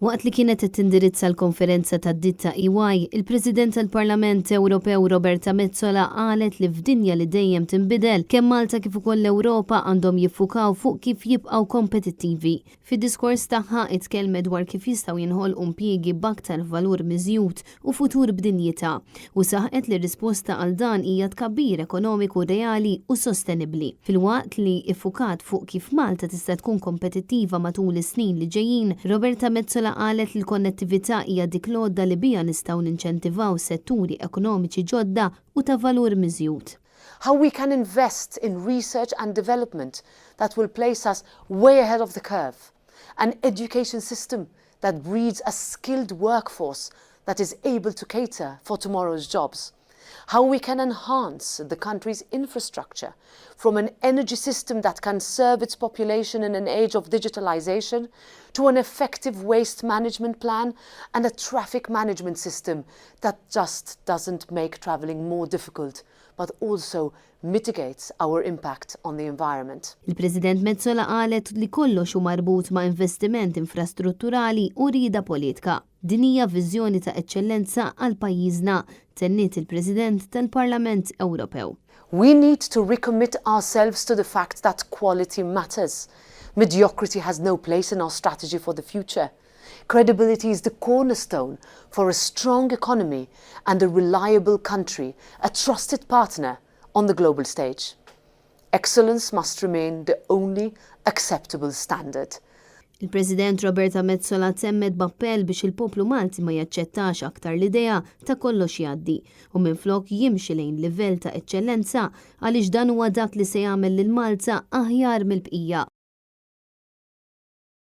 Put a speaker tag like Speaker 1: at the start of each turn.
Speaker 1: Waqt li kienet qed tindirizza l-konferenza tad-ditta EY, il-President tal-Parlament Ewropew Roberta Metsola qalet li f'dinja li dejjem tinbidel, kemm Malta kif ukoll l-Ewropa għandhom jiffukaw fuq kif jibqgħu kompetittivi. Fid-diskors tagħha itkellmet dwar kif jistgħu jinħolqu impjiegi b'aktar valur miżjud u futur b'dinjità, u saħqet li r-risposta għal dan hija tkabbir ekonomiku reali u sostenibbli. Filwaqt li iffukat fuq kif Malta tista' tkun kompetittiva matul is-snin li ġejjin, Roberta Metsola qalet li l-konnettività hija dik l-għodda li biha nistgħu ninċentivaw setturi ekonomiċi ġodda u ta' valur miżjud.
Speaker 2: How we can invest in research and development that will place us way ahead of the curve. An education system that breeds a skilled workforce that is able to cater for tomorrow's jobs. How we can enhance the country's infrastructure from an energy system that can serve its population in an age of digitalization to an effective waste management plan and a traffic management system that just doesn't make traveling more difficult but also mitigates our impact on the environment.
Speaker 1: Il-President Metsola qalet li kollox hu marbut ma' investiment infrastrutturali u rieda politika. Din hija viżjoni ta' eċċellenza għal pajjiżna, tenniet il-President tal-Parlament Ewropew.
Speaker 2: We need to recommit ourselves to the fact that quality matters. Mediocrity has no place in our strategy for the future. Credibility is the cornerstone for a strong economy and a reliable country, a trusted partner on the global stage. Excellence must remain the only acceptable standard.
Speaker 1: Il-President Roberta Metsola temmet b'appell biex il-poplu Malti ma jaċċettax aktar l-idea ta' kollox jgħaddi u minflok jimxi lejn livell ta' eċċellenza għaliex dan huwa dak li se jagħmel lil Malta aħjar mill-bqija.